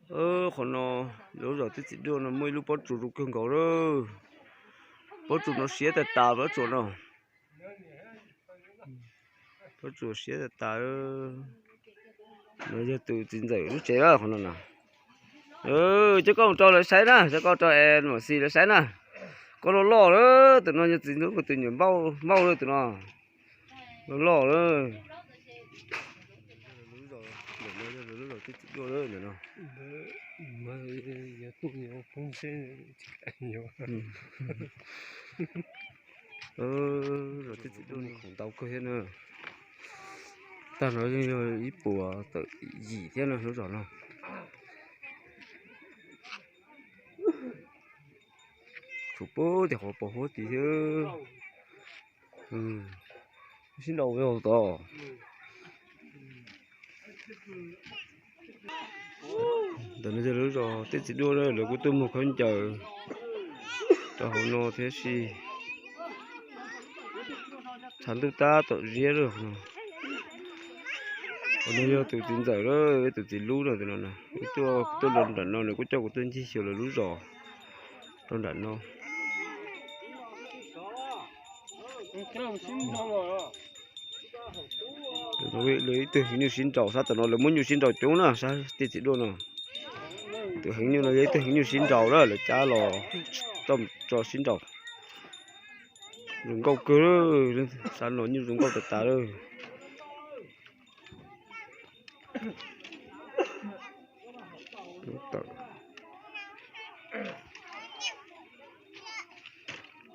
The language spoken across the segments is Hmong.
Qhov no, lub zos Tij Txiv Duaj no muaj ib lub pob tsuas zoo kawg nkaus lawm. Pob tsuas no siab tas tas pob tsuas no. Pob tsuas siab tas tas. No yog tus txiv ntxawm lub tsev lawm qhov no na. Coj koj mus rau lawv saib na, coj koj rau es mam xis lawv saib na. Koj loj loj lawm, tus no yog txiv ntxawm tus nyuam npauj lawm tus no. Loj loj lawm. Lub zos Tij Txiv Duaj no. Zos Tij Txiv Duaj no khoom ntau kawg thiab na. Tag no yeej yog ib puas tawm yim thiab na lub zos no. Tshuav puag tim qhov pos huab tid thiab. Sib nraus tod. Ntawm no yog lub zos Tij Txiv Duaj na, lawv kuj tuaj muag khaub ncaws rau hauv no thiab si. Tshav ntuj tab tom ziab lawm. Qhov no yog tus txiv ntxawm lawm, tus txiv lub no, tus no na. Kuv tuaj, tuaj rau nram no, nws kuj coj kuv tuaj ncig xyuas lawv lub zos rau nram no. Lawv ib tug heev nyuj sib nraus, sab tom no lawv muab nyuj sib nraus coob na, sab Tij Txiv Duaj no. Tus heev nyuj no yog ib tug heev nyuj sib nraus na, lawv cab los tso sib nraus. Zoo nkauj kawg, sab no nyuj zoo nkauj tas tas lawm.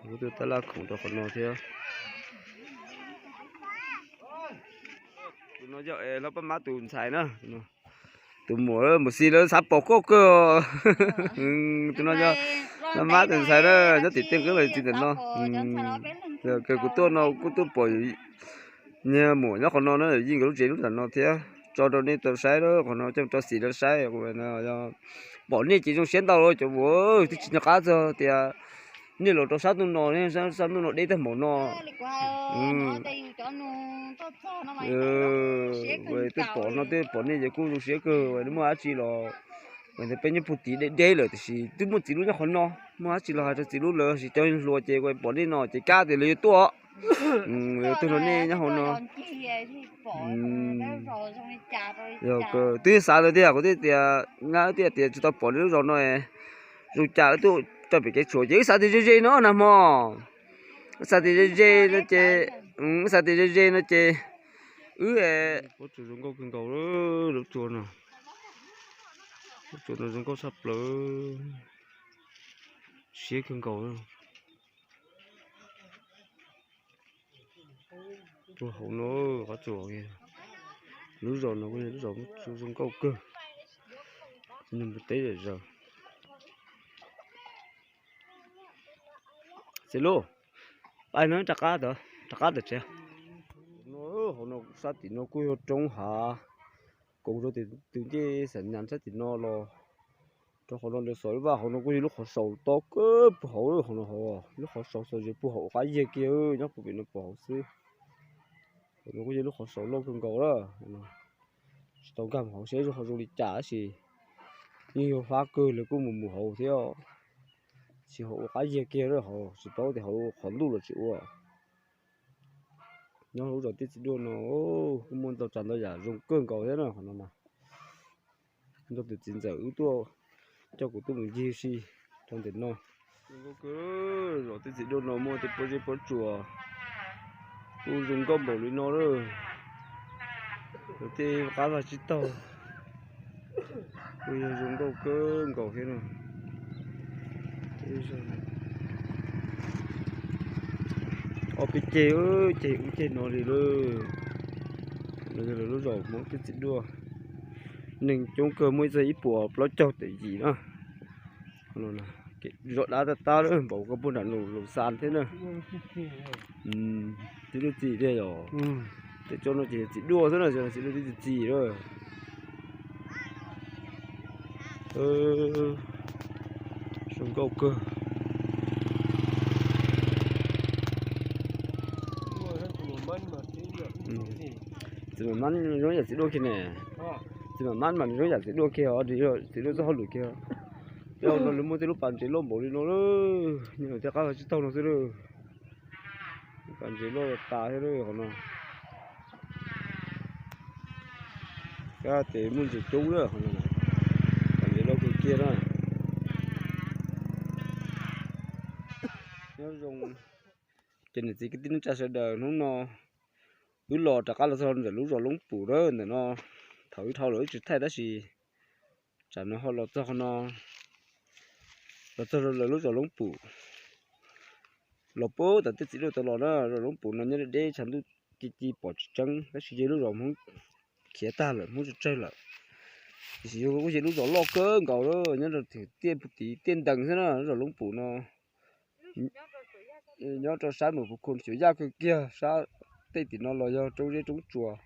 Kuv tuaj tab laj khoom rau qhov no thiab. Tus no yog es lawv pab mab tus ntxhais na. Tus muam mus xis lawv xav pom koj kawg. Tus no yog lawv mab tus ntxhais na, nyob tim tej nqeeb los txiv ntawm no. Kuv tuaj no kuj tuaj pom niag muam nyob qhov no na, yeej nkawd lub tsev lub nram no thiab. Tso rau nej tau saib, qhov no coj tso xis rau saib. Pom nej ces zoo siab ntau lawm cov muam, twb tsis nco qab txog tias nej los rau sab ntuj no, sab ntuj no deb tag npaum no. Twb pom no, twb pom nej ces kuj zoo siab kawg, muaj dab tsi los ntawd peb nyob puag tid deb deb lawm tiam sis twb muaj txiv lub nyob qhov no, muaj dab tsi los hais rau txiv lub lawm, tab sis cov hluas ces pom nej no ces kab tias lawv yuav tuaj. Lawv tuaj rau nej nyob hauv no. Yog, twb xav lawm tiag, kuv twb tias, nyab twb tias tsis tau pom nej lub zos no zoo cas wb tuaj tso pem kev tshuam ces wb xav tias ze ze no nag hmo. Wb xav tias ze ze no ces, wb xav tias ze ze no ces wb, pob tsuas zoo nkauj kawg nkaus, lub tsuas no, lub tsuas no zoo nkauj tshaj plaws, siab kawg nkaus. Puag hauv no, qhov tsuas, lub zos no kuj yog lub zos zoo nkauj kawg, nyob puag teb zom zaws. Txiv Lub, pab no rov qab, rov qab tom tsev. No, hauv no sab tim no kuj yog roob hav, koom rau tus ncej Xam Nyas sab tim no los rau qhov no lawv xov vaj hauv no kuj yog lub qhov saus tob kawg puag hauv, hauv no, lub qhov saus xaus zes puag hauv qab yiag kiag nyob puag pem no puag hauv xwb. Hauv no kuj yog lub qhov saus loj kawg nkaus lawm. Tsis tau nkag mus hauv seb zoo, qhov zoo li cas tab sis yeej yog fab kawg, lawv kuj mus mus hauv thiab. Tsis hauv ua qab yiag kiag lawm, hauv tsis paub tias hauv qhov ntuj los tsis ua. Nyob lub zos Tij Txiv Duaj no kuj muaj ntau tsav ntau yam zoo kawg nkaus thiab na, qhov no mas. Nrog tus txiv ntxawm wb tuaj, coj kuv tuaj mus ncig si rau ntawm no. Zoo nkauj kawg, zos Tij Txiv Duaj no muaj tej pob zeb pob tsuas kuj zoo nkauj npaum li no lawm. Tej qab vaj tsib taug kuj yog zoo nkauj kawg nkaus thiab na. Ob peb ceg, ceg ub ceg no li lawm. No yog lawv lub zos Hmoob Tij Txiv Duaj. Neeg coob kawg, muaj ib txog ib puas plaub caug tawm yim na. Zos dab tab tab lawm, npaum koj puag nram Loos Xas thiab na. Tib lub txim thiab yom. Tej tsob no ces Txiv Duaj xwb na, Txiv Duaj tib txim lawm. Zoo nkauj kawg. Txiv Mab zoo yam Txiv Duaj kiag ne. Mab mas nws zoo yam txiv duaj kiag os, txiv duaj txoj hauj lwm kiag. Yog no lawv muaj tej lub pas ntses loj npaum li no lawm, nyob tej qab tsis taug no xwb lawm. Pas ntses loj tas thiab lawm qhov no. Kab tes muaj ntses coob lawm qhov no. Pas ntses loj kawg kiag na. Nyob zoo ces niam txiv kwv tij neej tsa sawv daws, hnub no wb los rov qab los txog ntawm lub zos Loob Pum na ntawm no. Thaum wb dhau los wb tsis thaij tab sis tsam no ho los txog qhov no, los txog lawv lub zos Loob Pum. Los puag tom tej txiv duaj tau los na, zos Loob Pum no nyob deb deb tshav ntuj ci ci pom tsis tseeb tab sis yog lub zos Hmoob khiav tag lawm, Hmoob tsawg tsawg lawm. Tiam sis yog kuj yog lub zos loj kawg nkaus lawm, nyob rau tim tiaj puag tim tiaj ntees xwb na, lub zos Loob Pum no. Nyob rau sab Mws Phu Khu Xyuas Yaj kawg kiag, sab tej tim no los yog roob zeb roob tsuas.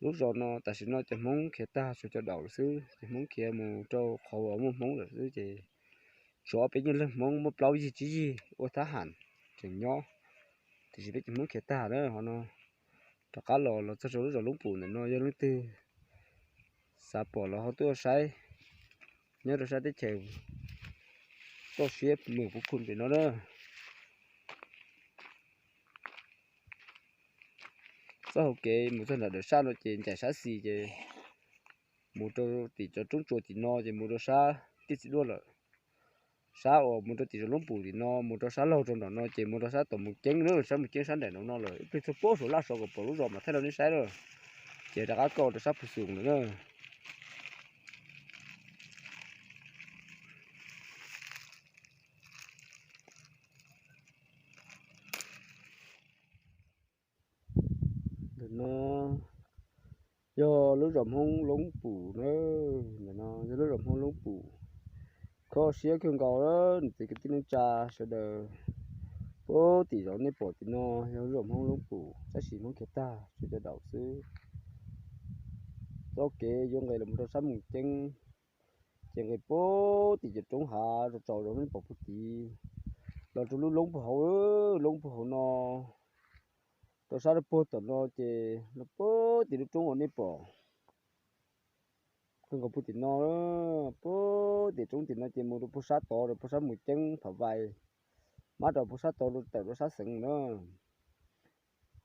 Lub zos no tam sim no cov Hmoob khiav tag tshuav cov daum lawm xwb, cov Hmoob khiav mus rau qhov uas muaj Hmoob lawm xwb ces tshuav ob peb nyuag leej Hmoob muaj plaub yig tsib yig ua thab ham tseem nyob, tiam sis peb cov Hmoob khiav tag na qhov no. Rov qab los los txog rau lub zos Loob Pum ntawm no, yog leej twg xav pom los ho tuaj saib nyob rau sab teb chaws toj siab Mws Phu Khu pem no na. Txoj hauv kev mus txog nram dawm sab no ces ncaim sab xis ces mus rau tim cov roob tsuas tim no ces mus rau sab tej txiv duaj lawm. Sab uas mus rau tim zos Loob Pum tim no mus rau sab laug rau nram no ces mus rau sab tom Mus Ceeb na, sab Mus Ceeb sab nraim no no lawm, ib pliag txog puag saum laj saud kom pom lub zos mas thaij rau nej saib lawm. Ces rov qab kauj rau sab Phu Xoos lawm na. Ntawm no yog lub zos Hmoob Loob Pum na, ntawm no yog lub zos Hmoob Loob Pum. Kho siab kawg nkaus niam txiv kwv tij neej tsa sawv daws, puag tim zos nej pom tim no yog lub zos Hmoob Loob Pum tab sis Hmoob khiav tag tshuav cov daum xwb. Txoj kev yuav nqes los mus rau sab Mus Ceeb ces nqes puag tim cov roob hav tsaus tsaus zog nej pom puag tid los rau lub loob puag hauv, loob puag hauv no rau sab rau puag tom no ces los puag tim lub roob uas nej pom kawg nkaus puag tim no, puag tim roob tim no ces mus rau puag sab tod rau puag sab Mus Ceeb Phav Vais, mab rau puag sab tod rau tawm rau sab xeev na.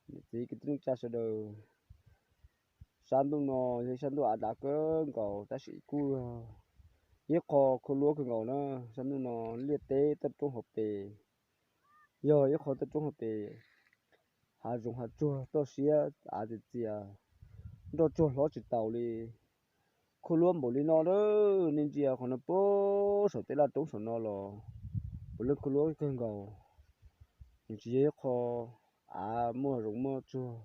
Niam txiv kwv tij neej tsa sawv daws, sab ntuj no yog sab ntuj av dav kawg nkaus tab sis kuj yog ib qho khuab luab kawg nkaus na. Sab ntuj no liaj teb toj roob hauv pes, yog ib qho toj roob hauv pes, hav zoov hav tsuag toj siab av txias txias, nroj tsuag hlob tsis taus li. Khuab luab npaum li no na, nej ntsia qhov no puag saum tej laj roob saum no los puav leej khuab luab kawg nkaus. Nws tsis yog ib qho av muaj zoov muaj tsuag.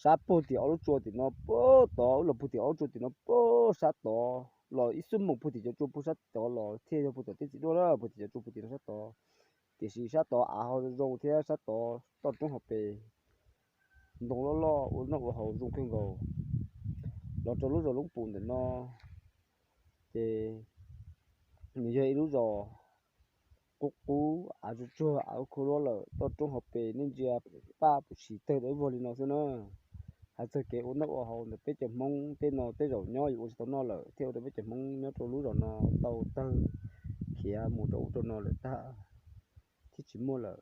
Sab puag tim ob lub tsua tim no puag tod los puag tim ob lub tsua tim no puag sab tod los ib xuab moos puag tim cov tsua puag sab tod los thiaj yog puag tom tej txiv duaj na, puag tim cov tsua puag tim no sab tod. Tiam sis sab tod av ho zoo thiab sab tod toj roob hauv pes ntoo loj loj ua noj ua haus zoo kawg nkaus. Los rau lub zos Loob Pum ntawm no ces nws yog ib lub zos qub qub av tsuag tsuag av khuab luab lawm, toj roob hauv pes nej ntsia paj puas tsis tawg dawb vog li no xwb na. Hais txog kev ua noj ua haus ntawm peb cov Hmoob tej no tej zaum nyob yuav ua tsis tau noj lawm thiaj ua rau peb cov Hmoob nyob rau lub zos no tau tawg khiav mus rau ub rau no lawm tag thiab tsis muaj lawm.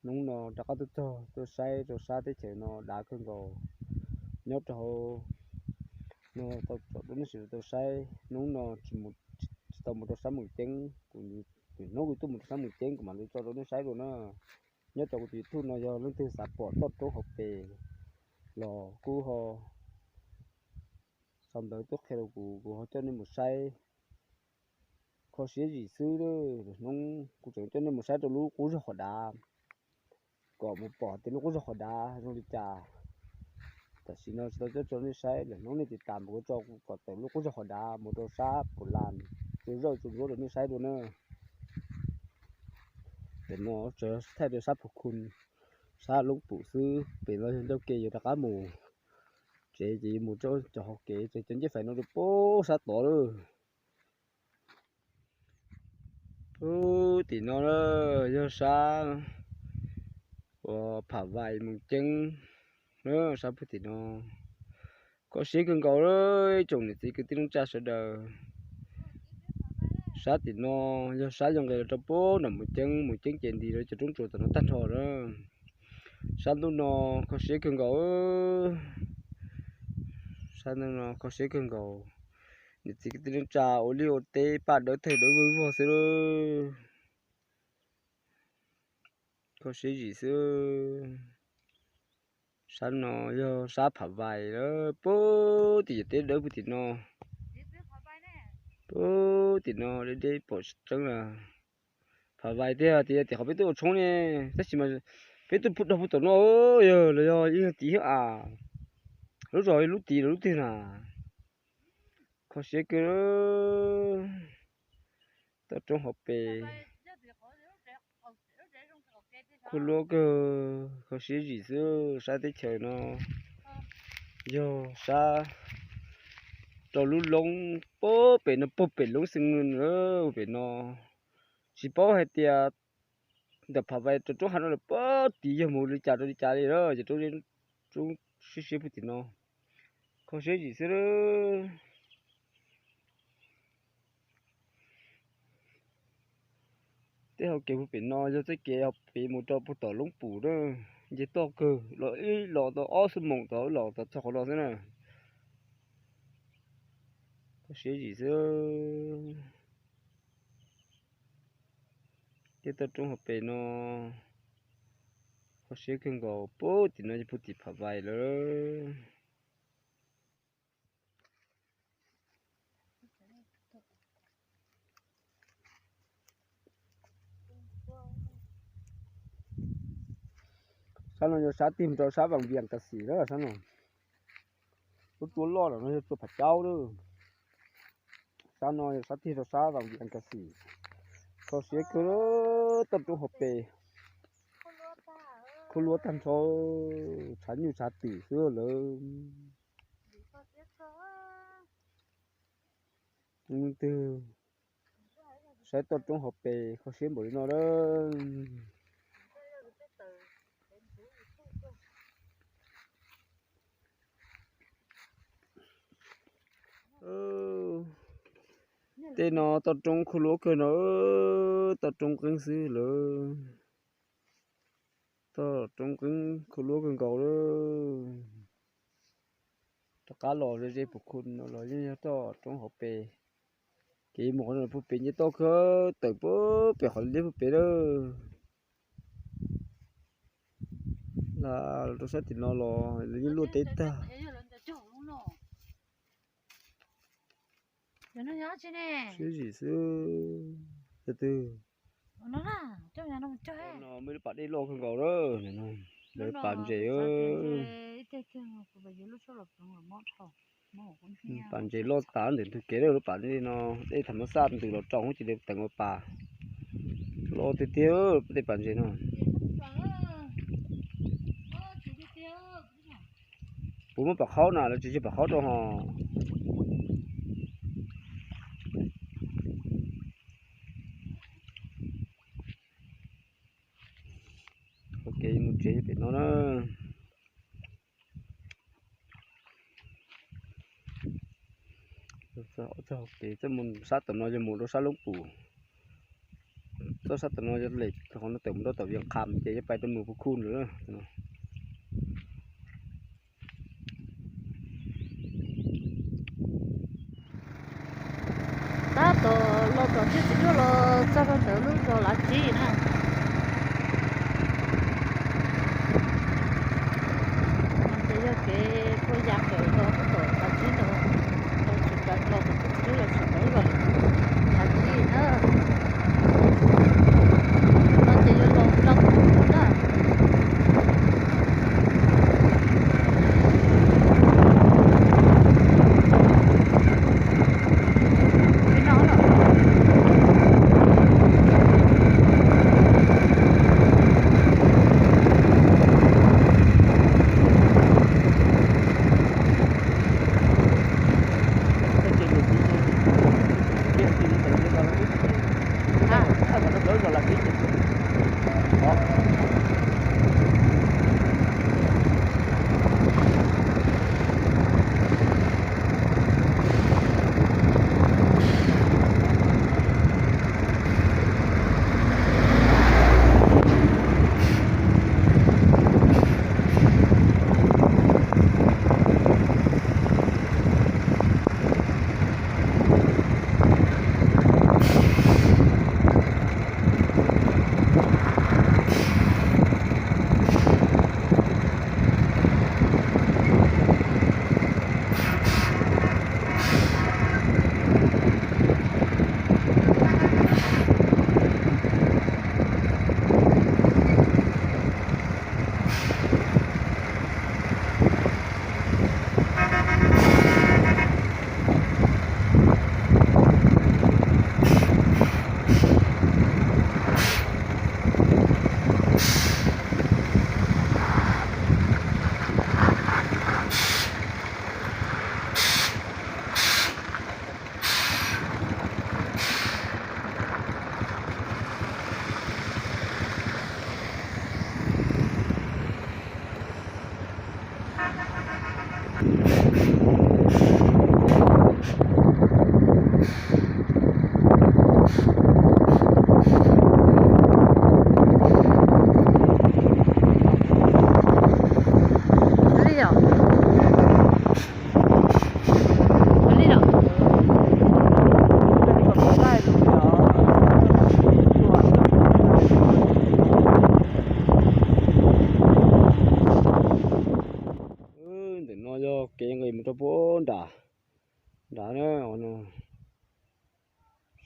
Hnub no rov qab tuaj txog tuaj saib rau sab teb chaws no dav kawg nkaus. Nyob rau hauv no tau tsom rau nej sawv daws tau saib. Hnub no tsis tau mus rau sab Moos Ceeb, kuv hnub kuv tuaj mus rau sab Moos Ceeb kuv mam li tso rau nej saib dua na. Nyob rau kuv tus YouTube no yog leej twg xav pom toj roob hauv pes los kuj ho sau ntawv tuaj qhia rau kuv, kuv ho coj nej mus saib. Kho siab zim xwb, lwm hnub kuv tseem coj nej mus saib rau lub qub zog qhov dav, kom mus pom tias lub qub zog qhov dav zoo li cas. Tam sim no tsis tau coj tso nej saib, lwm hnub nej tiv tam kuv tso kom tawm lub qub zog qhov dav mus rau sab Pum Las, tsuas zawj tsuas ntsuab rau nej saib dua na. Tam no thaij rau sab Phu Khu, sab Loob Pum xwb, pem no yog ncauj ke yuav rov qab mus tsev ces yuav mus rau cov hauv kev ces cov ncej fais no rau puag sab tod lawm. Puag tim no na yog sab uas Pham Vais Moos Ceeb, sab puag tim no. Kho siab kawg nkaus ib tsoom niam txiv kwv tij neej tsa sawv daws. Sab tim no yog sab yog nqes los rau puag nram Mus Ceeb, Mus Ceeb ces nti rau cov roob tsuas tom no tag nrho na. Sab ntuj no kho siab kawg nkaus. Sab ntuj no kho siab kawg nkaus. Niam txiv kwv tij neej tsa ua liaj ua teb paj dawb tawg dawb vog vog xwb. Kho siab zim xwb. Sab no yog sab Phav Vais lawm, puag tim yam teb dawb puag tim no. Puag tim no deb deb pom tseeb na. Phav Vais tiag tias tim qhov peb tuaj ua tshoob ne, tab sis mas peb tuaj pub dog pug tom no, yog los yog yeej yog tim thiab as. Lub zos lub tid los lub twg na. Kho siab kawg. Toj roob hauv pes khuv luab kawg, kho siab zim xwb. Sab teb chaws no yog sab rau lub loob puag pem no, puag pem loob Xeev Nwj pem no. Tsis paub hais tias ntawm Phav Vais rau roob hav no lawm puag tid yog mus li cas rau li cas li na, ces roob siab siab puag tim no. Kho siab zim xwb. Tej hauv kev puag pem no yog txoj kev hauv pes mus rau puag tom Loob Pum na, nce toj kawg los ib los tau ob xuab moos tod los txog qhov no xwb na. Kho siab zim xwb. Tej toj roob hauv pes no kho siab kawg nkaus, puag tim no yog puag tim Phav Vais lawm. Sab no yog sab tig rau sab Vam Vias Kas Xim na, sab no. Lub tsua loj los no yog tsua Phav Caub lawm. Sab no yog sab tig rau sab Vam Vias Kas Xim. Kho siab kawg, toj roob hauv pes khuv luab tag nrho, tshav nyuj tshav twm xwb lawm. Leej twg saib toj roob hauv pes kho siab npaum li no lawm. Tej no toj roob khuv luab kawg no, toj roob qeeb xwb lawm. Toj roob qeeb khuv luab kawg nkaus lawm. Rov qab los ze ze puv khu no los yeej yog toj roob hauv pes. Kev mus qhov no puag pem nce toj kawg tawm puag pem qhov liab puag pem lawm. Los rau sab tim no los lawv yeej luaj teb tag. Siab zim xwb. Tus twg? No muaj lub pas dej loj kawg nkaus lawm. Lawv pas ntses, pas ntses loj tas ntawm ntug kev lawm, lub pas dej no dej tham mas xaj ntws los rau hub cia li teem ua pas. Loj tiag tiag tej pas ntses no. Puas muaj pas khaub na, lawv tsis yog pas khaub rau hos. Ua kev mus tsev pem no na. Txoj kev txoj mus sab tom no yog mus rau sab Loob Pum. Txoj sab tom no yog lem qhov no tawm mus rau tom Vias Qham ces yeej pais rau mus Pus Khu lawm. Tab tom los tom Tiaj Txiv Duaj los txog rau ntawm lub zos Lav Tsib na. Ces yog kev puag ya ntawm los rau tom Lav Tsib ntawd, los tsis kaw los tom Tiaj Txiv Duaj los tsis kaw los Lav Tsib na. No ces yuav los rau Pus Khu na.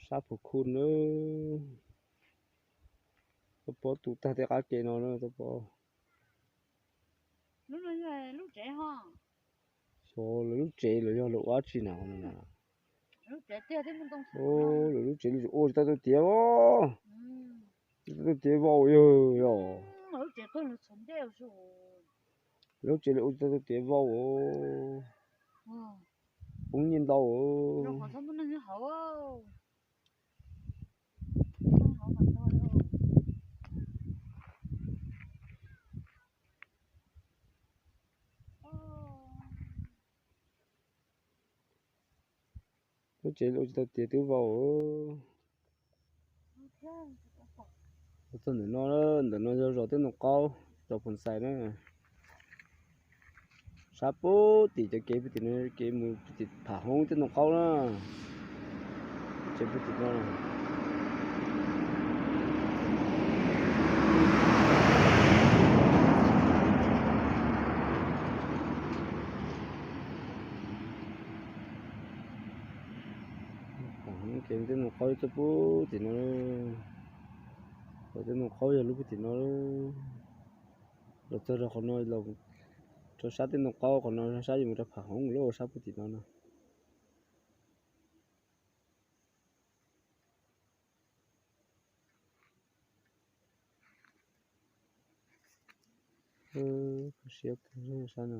Sab Phu Khu na, tau pom tu tag tej qab kev no na, tau pom. Xyov lawv lub tsev los yog lawv ua dab tsi na. Lawv lub tsev los ua tsis tau tiav os. Tsis tau tiav vau yog. Lub tsev los ua tsis tau tiav vau os. Poob nyiaj ntau os. Lub tsev los ua tsis tau tiav twb vau. Los txog ntawm no, ntawm no yog zos Teb Ntoo Qaub, zos Phoos Xais na. Sab puag tim cov kev puag tim no, kev mus puag tim Pham Hoob Teb Ntoo Qaub na. Tsev puag tim no. Pham Hoob kev Teb Ntoo Qaub txog puag tim no. Zos Teb Ntoo Qaub yog lub puag tim no. Los txog rau qhov no, rau sab Teb Ntoo Qaub qhov no, sab yuav mus rau Pham Hoob lub sab puag tim no no. Siab kawg sab no.